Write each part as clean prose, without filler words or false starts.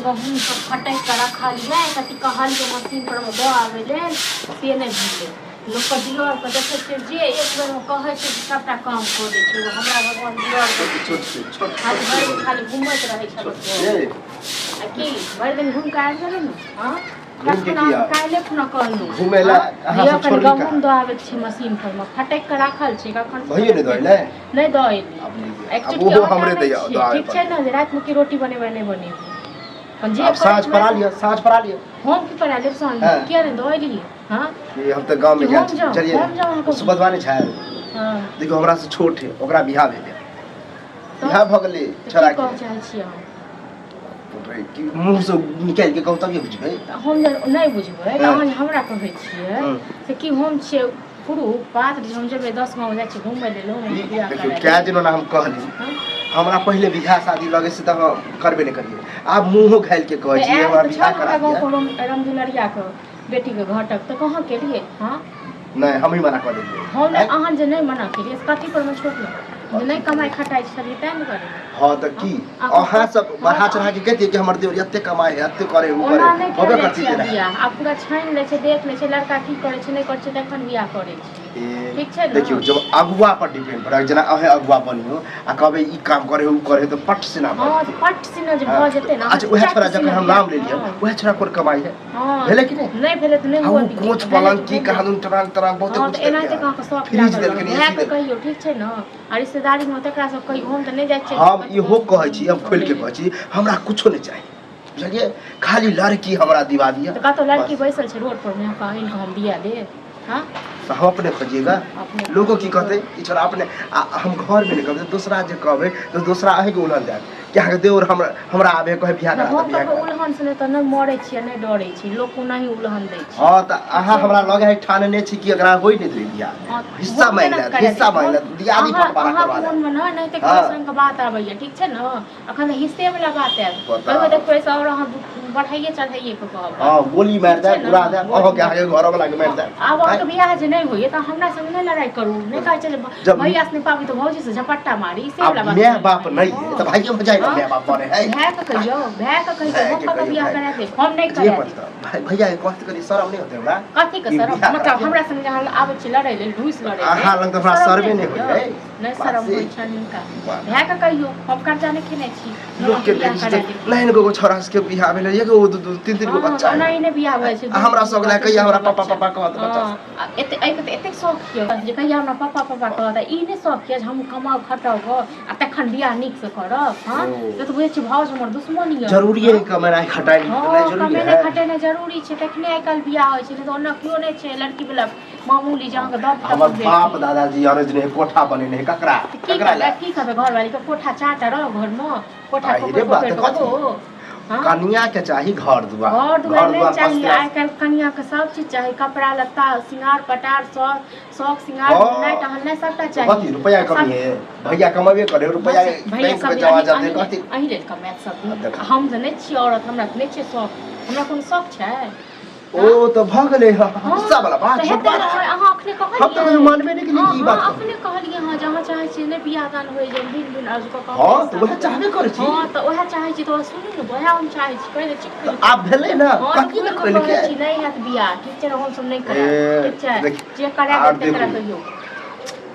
गहूँम सब फटकि कऽ रखल यऽ एकरती कहलियै मशीन पर मे दऽ आबै लेल से नहि भेलै। लोकके दिअरके देखै छियै जे एक बेरमे कहै छै से सभटा काम कऽ दै छै। एगो हमरा भगवान दिअर छोट छै छोट। खाली भरि दिन खाली घूमैत रहै छोट छलै छै। आ की भरि दिन घूमि कऽ आबि गेलै ने। हँ, घूमि के कखन की अहाँ आब? काल्हि खुना कहलहुँ घूमे लए अहाँ लिअ सब कनि छोड़ली गहूँम कहाँ? दऽ आबैके छै, मशीन पर मे फटकि कऽ राखल छै कखन। भइए नहि दऽ एलै? नहि दऽ एली। आब लिअ। एक आब चुटकी ओहो आटा हमरे नहि दैया छियै। दऽ आबे ठीक छै ने जे रातिमे की रोटी बनेबै नहि बनेबै, अपन जे आब साँझ करैके पड़ा होइ। लिअ, साँझ पड़ा लिअ। हम की पड़ा लेब साँझ? हँ। किया नहि दऽ एलियै? हँ। कि हम तऽ गाँवमे कि गेल हम छी जाउ? बुझलियै? हम जाउ अहाँके? सुबधवा नहि छै? हँ। देखियौ, हमरा से छोट है, ओकरा बियाह भेलै। तऽ बियाह भऽ गेलै। तऽ की छोड़ाके कहऽ चाहै छियै अहाँ? कि मुँहसँ निकालि कऽ कहू तभिए बुझबै। तऽ हम जे नहि बुझबै तऽ हँ। अहाँ जे हमरा कहै छियै से की हम छियै पुरुख पात्र जे हम जेबै 10 गाँव जाइ छियै घुमय लेल हम ई बियाह देखियौ, करै कए लेल? दिन ओना हम कहली। हँ? हमरा पहिले बियाह शादी लगै से तऽ हम करबे नहि करियै, आब मुँहो घालि के कहै तऽ छी आयल हमरा तऽ बियाह छल करा हमरा दिअ। गाँवके रामदुलरियाके बेटीके घटक, तऽ कहाँ केलियै? हँ। नहि, हमही मना कऽ देलियै। हम नहि आँय? अहाँ जे नहि मना केलियै से कथी पर मे छोड़लहुँ? जे नहि कमाइ खटाइ छलियै तैं ने करै। हँ, तऽ की अहाँ सब बढ़ा चढ़ा के कहितियै कि हमर देवर एते कमाइ है, एते करे, उ करे? ओना नहि होबे कयल जाइ करती छै जे रहै। बियाह आब पूरा छानि लै छै, देख लै छै लड़का की करै छै नहि करै छै, तखन बियाह करै छै। ए, ठीक छै ने? देखियौ, जब अगुआ पर डिपेंड पड़त, जेना अहें अगुआ बनियौ आ कहबै ई काम करे उ करे, तऽ पट से ना हँ, भऽ तऽ पट सिना जे भऽ जेतै ने। अच्छा, उएह चट छोड़ा जकर सिना हम बियाह। नाम लेलियै, उएह छोड़ा कोन कमाइ है? हँ। भेलै कि नहि? नहि भेलै तऽ नहि आ हुअ ओ दियौ। कोच भेलै पलङ्ग तऽ की भेलै। कहाँ टरांग तरांग बहुते हँ, कुछ तऽ एनाहिते देलकै। अहाँके शौक फ्रिज लागल देलकै, रहत। एसी भायके देलकै। कहियौ, ठीक छै ने? आ रिश्तेदारीमे तकरा सब कहियौ, हम तऽ नहि जाइ छियै हम कतौ इहो कहै छी, हम खोलि घुमै के लेल। कहै छी, हमरा कुछो नहि चाही, बुझलियै? खाली लड़की हमरा दिवा दिअ। तऽ कतौ लड़की बस। बैसल छै रोड पर मे आनि कऽ हम दिया देब? हँ? तऽ हम अपने खोजिएगा। अपने लोको की खोजियौ। कहतै, ई छोड़ा अपने आ हम घरमे नहि कहबै, दोसरा जे कहबै तऽ दोसरा अहीँके उलहन देत कि अहाँके देवर हमरा हमरा आबे कहै बियाह तऽ करा दे, हम बियाह ककरो करा दे। उलहन से नहि तऽ नहि मरै छियै, नहि डरै छी, लोक ओनाही उलहन दै छै। हँ, तऽ ठीक अहाँ छै। हमरा लग है ठानने छी कि एकरा होइ नहि देबै बियाह। हँ, हिस्सा हम मांगि केना लेत, करा हिस्सा देब? मांगि हम लेत, दियादी अहाँ बंटवारा अहाँके करवा लेत। मोनमे ने एनाहिते हँ। दस रङ्गके बात आबैए, ठीक छै ने? अखन तऽ हिस्से वला बात आयत। बताउ। कहियो देखबै से आओर अहाँ बढ़ाइए चढ़ाइए कऽ कहब बात। हँ, गोली मारि ठीक छै देब, ने? उड़ा देब गोली अहाँके, मारि अहाँके घरवला के मारि देब। आब अहाँके आँय? बियाह जे नहि होइए तऽ हमरा संग नहि लड़ाइ करू। नहि कहै छै जे जब भैया से नहि पाबी तऽ भौजी से झपट्टा मारी, से आब वला बात माय नहि। बाप नहि है तऽ भाइये भौजाइ ने माय बाप बने है। भायके कहियौ, भायके कहियौ, हम भायके कतऽ कहियौ, बियाह भाय। करा देब? हम नहि जे करा देब। मतलब भाइ भैया के कहते कनी शरम नहि होते हमरा? कथी के कि शरम? बियाह करा मतलब दिअ। हमरा संग जे अहाँ आबै छी लड़ै लेल, ढूसि लड़ै लेल, अहाँ लग तऽ हमरा शरम शरमे नहि होइए? होइए। नहि बात शरम से होइ छनि हिनका। वाह। भायके कहियौ, हम कर्जा नहि खेने छी। लोक के बियाह देखै छी करा तऽ देब। नहि एगो छोरा सबके बियाह भेलै, एगो दू दू तीन तीन गो हँ, बच्चा ओना है। ही नहि बियाह भऽ जाइ छै। आ हमरा दू सब लए दू कहिया तीन हमरा गो पापा बच्चा। पापा कहत बच्चा हँ, आ एते एहिके तऽ एतेक शौक यऽ जे कहिया हमरा पापा पापा कहत, आ ई नहि शौक यऽ जे हम कमाउ खटाउ गऽ आ तखन बियाह नीकसँ करब। हँ। ओ। से तऽ बुझै छी भाउज हमर दुश्मन यऽ। जरूरी है हँ। कमेनाइ खटाइ हँ, जरूरी कमेनाइ है। खटेनाइ जरूरी छै, तखने आइ काल्हि बियाह होइ छै, नहि तऽ ओना केओ नहि छै लड़की वला मामूली जे अहाँके दऽ देत हमर अपन बाप बेटी। दादाजी अरज नहि कोठा बनेने है ककरा? तऽ की ककरा करबै? लए? की करबै घरवाली के? कोठा चारटा रह घरमे, कोठा आहि रे पकड़ि बा, पकड़ि तऽ कऽ कथी? खो। हँ। कनिया के चाही घर दुआर। घर दुआर घर नहि दुआर चाही फर्स्ट क्लास। आइ काल्हि कनियाके सब चीज चाही, कपड़ा लत्ता, सिंगार पटार, शौक शौक सिंगार, हँ। घुमनाइ टहलनाइ सबटा तऽ चाही। कथी रुपैआ आ के कमी सब है? भैया कमेबे करे रुपैआ, बस भैया बैंक सब में दिन जमा अहीं जाते अहीं कथी? लेल, अहीं लेल कमायत सब आ दिन। देखा। हम तऽ नहि छियै औरत, हमरा तऽ नहि छै शौक, हमरा कोनो शौक छै? ओ तऽ भऽ गेलै हँ, हिस्सा वाला बात, तऽ छोट हेतै बात। ने? अहाँ अखने हम तऽ कहियो कहलियै। मानबे नहि केलियै हँ कि ई हँ बात कहबै। अखने कहलियै हँ जे अहाँ चाहै छियै नहि बियाह दान होइ, जे भिन भिन अर्ज कऽ कऽ हँ, हिस्सा तऽ उएह देबै। चाहबे करै छी। हँ, तऽ उएह चाहै छी तऽ सुनू ने, उएह हम चाहै छी, कहि दै छी तऽ खोलि कऽ। आब भेलै ने? हँ, तऽ कथी ने खोलि कऽ खोलि कहै के? छी, नहि हैत बियाह, ठीक छै ने? हमसब नहि ए करायब, ठीक छै? देखी जे करा आर देब तकरा देखू कहियौ।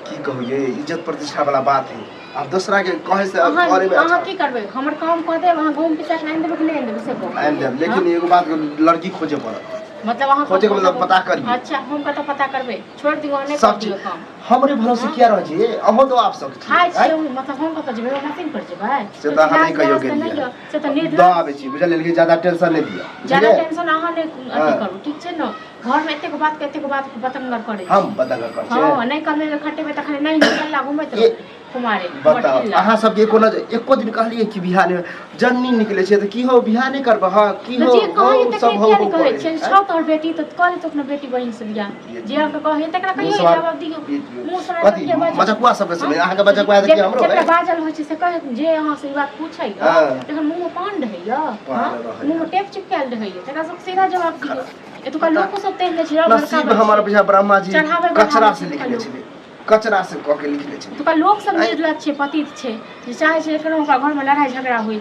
की कहू ये, इज्जत प्रतिष्ठा वाला बात है, आब दोसरा के कहे से अहाँ करे में अहाँ अच्छा। की करबै? हमर काम कऽ देब? अहाँ गहूँम पिसा कऽ आनि देबै कि नहि आनि देबै, से कहू। आनि देब, लेकिन हँ? एगो बात, लड़की खोजे पड़त। मतलब अहाँ खोजे के मतलब पता करियै। अच्छा, हम कतऽ पता करबै? छोड़ि दियौ, अहाँ नहि सब कऽ दियौ चीज काम। हमरे भरोसे हँ? किया रहै छी? अहूँ तो आबि सकै छी। खाइ आँय? छियै, मतलब हम कतऽ जेबै? मशीन पर जेबै? से तऽ अहाँ नहि लाज कहियो लिहाज तऽ नहि गेलियै। यऽ, से तऽ दऽ निर्लज आबै छी, बुझलियै? लेकिन ज्यादा टेंशन नहि दिअ, ज्यादा बुझलियै? टेंशन अहाँ नहि अथी हँ। करू, ठीक छै ने? घरमे एतेक बात के एतेक बात बतंगर करै हम छी। बतंगर करै छियै? हँ, नहि कमेबै खटेबै तखन नहि निकलला घुमैत ए रहू कुमारे बताउ, मठिल्ला। अहाँ सबके कोनो एको दिन कहलियै कि बियाह नहि जननी निकलै छै तऽ की हो बियाह नहि करबह? हँ, की तऽ हो जे हो कहैए तकरे सब हो किया हो नहि कहै करै छियै? आँय? छौ तोहर बेटी तऽ कऽ देतौ अपना बेटी बहिन से बियाह। जे अहाँके कहैए तकरा मुँह कहियौ, सवाल जवाब दियौ। मुँह सुना कऽ कथी किया बाजब? मजकुआ सबके हँ? समय अहाँके मजकुआ तऽ की हमरो जकरा है? बाजल होइ छै से कहै, जे अहाँ से ई बात पूछैए हँ। तखन मुँहमे पान रहैए? पान हँ, रहैए। मुँहमे टेप चिपकायल रहैए, तकरा सबके सीधा जवाब दियौ। एतुका लोको सब तेहने छै, लड़का नसीब हमर छै बुझा ब्रह्मा जी चढ़ाबै कचरा बढ़ाबै से छै एतुका लिखने लोक। छलै, कचरा से कऽ के लिखने छलै। एतुका लोक सब आँय? निर्लज छै, पतित छै, जे चाहै छै एखनो ओकरा घरमे लड़ाइ झगड़ा होइ।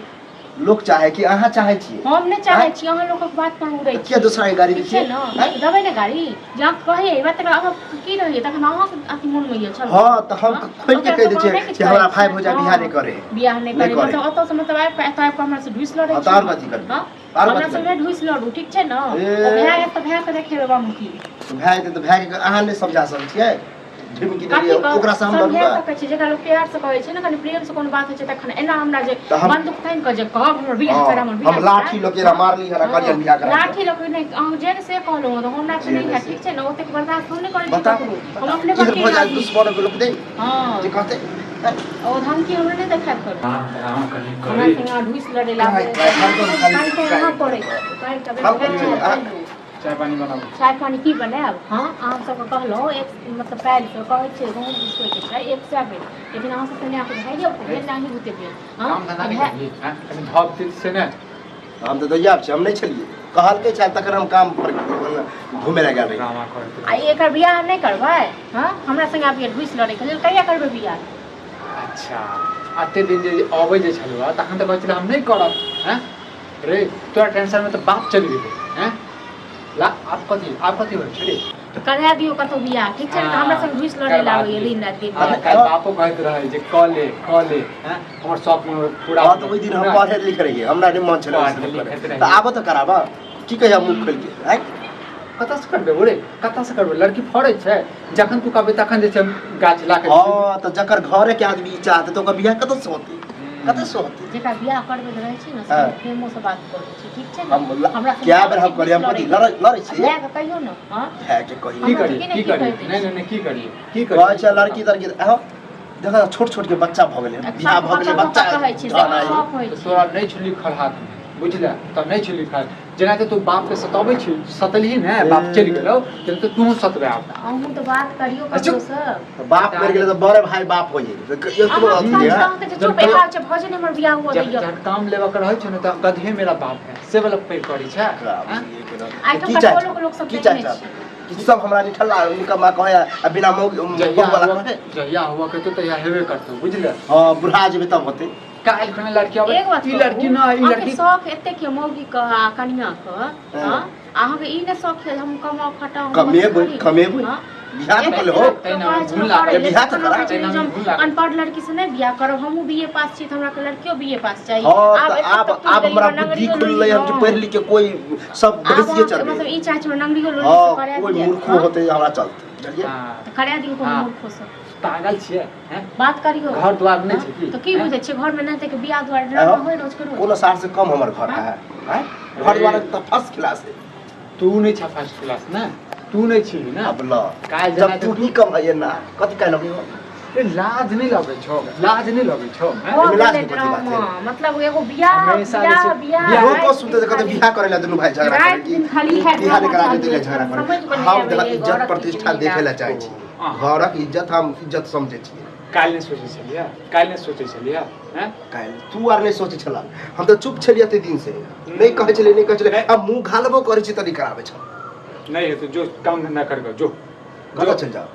लोक चाहे कि अहाँ चाहे छियै? हम नहि चाहै छी, अहाँ लोकक बात पर उड़ै किया छी। दोसरा के गाड़ी दै ठीक छै छियै? ने? आँय? देबै ने गाड़ी जे अहाँ कहै एहि बात, तकर अहाँ की रहैए तखन अहाँके अथी मोनमे यऽ छल। हँ, तऽ हम हँ? खोलि के ओकरा कहि दै सब छियै नहि किछु कि हमरा करै भाय छै। भौजाइ हँ। बियाह नहि करे। बियाह नहि नहि करे करे। मतलब ओतऽ से मतलब आबि कऽ एतऽ आबि कऽ हमरा से ढुसि लड़ै हँ, तऽ आओर कथी करबै? हँ? आओर हमरा कथी से करबै? नहि ढुसि लड़ू, ठीक छै ने? ए। ओ भाय आयत तऽ भायके देखेबै बाबूजी। तऽ भए जेतै तऽ भायके अहाँ नहि समझा सकै छियै? ढिमकी कथी देलियै कह ओकरासँ हम समझा लड़बै? सकै छी। जेकरा लोक प्यार से कहै छै ने, कनि प्रेम से कोनो बात होइ छै, तखन एना हमरा जे तऽ हम बंदूक तानि कऽ जे कहब हमर बियाह हँ, कर, हमर बियाह हम लाठी लऽ के एना मारली हन आ कहलियनि बियाह करा दिअ। लाठी लऽ के नहि, अहाँ जे ने से कहलहुँ तऽ हमरा से जे नहि ने हैत। से। ठीक छै ने? ओतेक बर्दाश्त हम नहि करै छी बताउ ककरो। हम अपने इधर बड़के भऽ जाए आदमी दुश्मन के लोक दे हँ जे कहतै ओ धमकी हमरा नहि देखायल करू। आराम आराम कनि हमरा करी। संगे अहाँ ढुसि लड़ै काहे लागबै। काहे हरदम खाली काल्हि अहाँ करै काल्हि तबे हम करै छी, चाय पानी बनाबू। चाय पानी की बनायब? हँ, अहाँ सबके कहलहुँ एक मतलब काल्हिसँ कहै छियै गहूँम पिसबैके छै 100 बेर, लेकिन अहाँ सब तऽ नहि भाइये भेल नहि बुते भेल। हँ, काम धंधा नहि भाय करबही? हँ, कनि धप तीत से ने। हम तऽ दैयाब छी, हम नहि छलियै, कहलकै छल तखन हम काम पर घुमे लए गेल रही। ड्रामा करैत आ एकर बियाह नहि करबै? हँ, हमरा संगे आब ढुसि लड़ैके लेल कहिया करबै बियाह? अच्छा, एते दिन जे अबै जे छलहुँ तखन तऽ कहै छलै हम नहि करब। हँ रे, तोरा टेंशनमे तऽ बाप चलि गेलै। हँ, ला आब कथी, आब कथी होइ छै रे? करा दियौ कतहु बियाह, ठीक छै ने? तऽ हमरा संग ढुसि लड़ै करबा लागैए दियौ। दिन राति दिन हँ, राति। काल्हि बापो कहैत रहै जे कऽ ले, कऽ ले। हँ, हमर शौक पूरा। हँ, तऽ ओहि दिन हम पढ़े लिखे रहियै, हमरा नहि मन छलै पढ़े ओहि सब लिखैत करे। रहियै। तऽ आबऽ तऽ कराबऽ की कहिया मुँह खोलि के आँय? कतऽसँ करबै रे, कतऽसँ करबै? लड़की फड़ै छै, जखन तू कहबै तखन जे छै गाछ ला कऽ। हँ, तऽ जकर घरे के आदमी ई चाहतै तऽ ओकर बियाह कतऽसँ होतै? कतऽसँ होतै? जेकरा बियाह करबै के रहै छै ने से हँ। प्रेमो से बात करै छै, ठीक छै ने? हम हमरा संगे कए बेर आबै हम छै कहलियै, हम ढुसि कथी लड़ै लड़ै लड़ै छियै? भायके कहियौ ने। हँ, भायके कहियौ। की हमरा करियै? तऽ की की करियै? कहि दै नहि छै। नहि नहि, की करियै, की कहै करियै? छै लड़की तड़की आहो देखऽ, छोट छोट के बच्चा भऽ गेलै, बियाह भऽ गेलै, बच्चा कहै छै से जहन आइ। शौक होइ तऽ छै। तोरा नहि छौ लिखल हाथमे, बुझले? तऽ नहि छौ लिखल। जेनाहिते तू बापके सताबै छी, सतेलही ने, बाप चलि गेलौ, तेनाहिते तूहूँ सतबे आब। अहूँ तऽ बात करियौ अच्छा। ककरोसँ। तऽ बाप मरि गेलै तऽ बड़े भाय बाप हो गेलै तऽ एतबो अहाँ अथी है। अहाँके जे चुप एका छै भऽ जेने हमर बियाह हुअ जब दैया। जहन काम लेबऽ के रहै छै ने तऽ गधे मेरा बाप है से वाला पैर करै छै। खराब आँय? ये के रहल। आइ की तऽ चाहै कटोलोके लोक सब की तेहने चाहै छै। कि सब हमरा निठल्ला निकम्मा कहै आ बिना मौगी जहिया बहू वाला हुआ कहै? जहिया हुआ कहतौ तहिया हेबे करतौ, बुझले? हँ, बुढ़ा जेबै तब होतै। काल्हि खुना लड़की अबै एक बात ई कहू, लड़की न ई अहाँके लड़की शौक एते के मौगी के आ कनिया के? हँ, अहाँके ई नहि शौक है हम कमाउ खटाउ हम कमेबै, अथी करी? कमेबै। हँ? बियाह तऽ कले हो। तहिना हम घून लागल। बियाह तऽ करा। तहिना हम घून लागल। अनपढ़ लड़की से नहि बियाह करब। हमहूँ बीए पास छी तऽ हमरा के लड़कियो बीए पास चाही। हँ, आब तऽ एतेक आब तक टूटि आब गेलियै, हमरा हमरा बुद्धि नंगरियो खुललै हम जे लुल्ली पढ़ि लिख के कोई सब आब भैंसिए अहाँके चढ़बै। मतलब ई चाहै छी हमरा नंगरियो लुल्ली हँ से करा कोई दिअ। मूर्खो हँ? होतै हमरा चलतै, बुझलियै? हँ, तऽ करा दियौ कोनो हँ। मूर्खो से। पागल छियै? हैं? बात करियौ। घर द्वार नहि छै की? तऽ की हैं? बुझै छियै घरमे नहि तऽ बियाह दुआर आँय? ड्रामा होइ रोज के रोज। कोनो सार से कम हमर घर है? आँय? घर द्वार तऽ फर्स्ट क्लास है। तू नहि छ फर्स्ट क्लास ने, तू नहि छी ने। अब ल काल्हि जब जेना तू ही कम है ना, कथी काल्हि लगै? ए, लाज नहि लगै छौ? लाज नहि लगै छौ? हैं? भऽ एहिमे लाज गेलै के कथी बात है? ड्रामा, मतलब एगो बियाह हमेशा जे बियाह छै- बियाह बियाह लोको राति सुनते तऽ दिन कहते खाली- बियाह करे ला दुनू भाई झगड़ा राति करे दिन खाली कि है बियाह नहि ड्रामा करा चालू देते है। झगड़ा करे। समझ में नहि हम आबैए देखा इज्जत घरक प्रतिष्ठा की देखे ला चाहै छी। हाँ। घरक इज्जत हम इज्जत समझै छियै। काल्हि नहि सोचै छलियै? काल्हि नहि सोचै छलियै? हैं? काल्हि तू आर नहि सोचै छला, हम तऽ चुप छलियै एते दिन से, नहि कहै छलियै, नहि कहै छलियै। आब मुँह घालबो करै छी तऽ नहि कराबै छल। नहि हेतौ, जो काम धंधा कर जो। कतऽ चलि जाउ?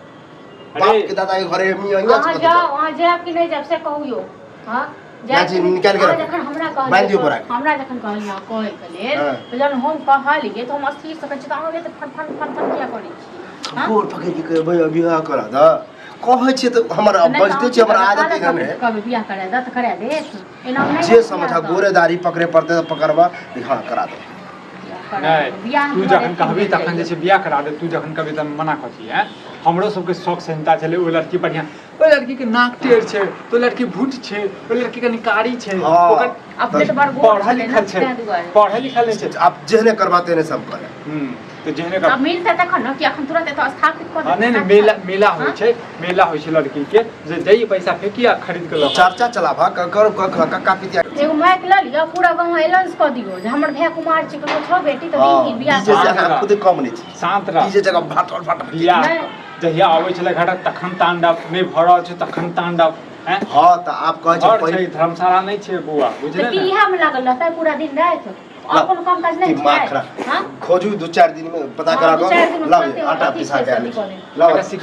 अरे बाप के दादा के घरे मियाँ हियाँ अहाँ से कतऽ जाउ। जाउ? अहाँ जायब कि नहि जायब से कहू यौ। हँ, जायब नाची, कि नहि? निकालि के अहाँ रखू। जखन हमरा बान्हि दियौ कहलियै बोरा के। हमरा जखन कहलियै अहाँ कहैके लेल हँ। तऽ जहन हम कहलियै तऽ हम अस्थिर से कहै छी तऽ अहाँ एते फन फन फन फन किया करै छी? हँ? गोर पकड़ि के कहबै बियाह करा दऽ कहै छियै तऽ हमर तऽ नहि तऽ बजते अहाँ छियै, हमर की आदत करबै? एहन है। कहबै बियाह करा दऽ तऽ करा देत? एना नहि जे होत समझ बियाह तऽ। गोरे दाढ़ी पकड़े पड़तै तऽ पकड़बा, हँ, करा दो। बियाह करा नहि देत। बियाह तू दुआरे जखन एते कहबी भेल तखन जे जाइए। छै बियाह करा दे। तू जखन कहबी तखन मना कथी है? हमरो सबके शौक सेहनता छलै ओ लड़की बढ़िआँ, ओहि लड़कीके नाक टेढ़ छै तऽ ओ लड़की भूट छै, ओहि लड़की कनि कारी छै। हँ। ओकर अपने तऽ बड़ गोर पढ़ल छलै ने लिखल छै। ताहि दुआरे। पढ़ल लिखल नहि छै। आब जेहने करबा तेहने सब करे। तऽ जेहने आब मिलतै तखन ने कि अखन तुरंत एतऽ स्थापित कऽ हँ, देतै नहि नहि साक्षात। मेला मेला होइ हँ? छै, मेला होइ छै लड़की के, जे जइए पैसा फेंकी आ खरीद के लऽ आउ। चर्चा चलाबह कर कक्का पितिया। एगो माइक लऽ लिअ, पूरा गाँव एलाउंस कऽ दियौ जे हमर भाय कुमार छै, ककरो छौ बेटी तऽ हँ दीही बियाह डीजे से करा। अहाँ खुद कम नहि छी। शान्त रह। डीजे जगह भाटल भाटल। बियाह नहि। जहिया अबै छलै घाटक तखन तांडव, नहि भऽ रहल छै तखन तांडव। हैं? हँ, तऽ आब कहै छै घर पहिल छै, धर्मशाला नहि छै बौआ, तऽ बुझले की ने? इएह मे लागल रहतै पूरा दिन राति? आओर कोनो काम काज नहि दिमाग छै? खराब। हँ खोजू 2-4 दिन में पता हँ, करा 2-4 दिन कऽ मे लाउ तुरन्ते आटा अथी पिसा छै के से आनै अथी कऽ छी। देब। लाउ। एकरा सिखबै।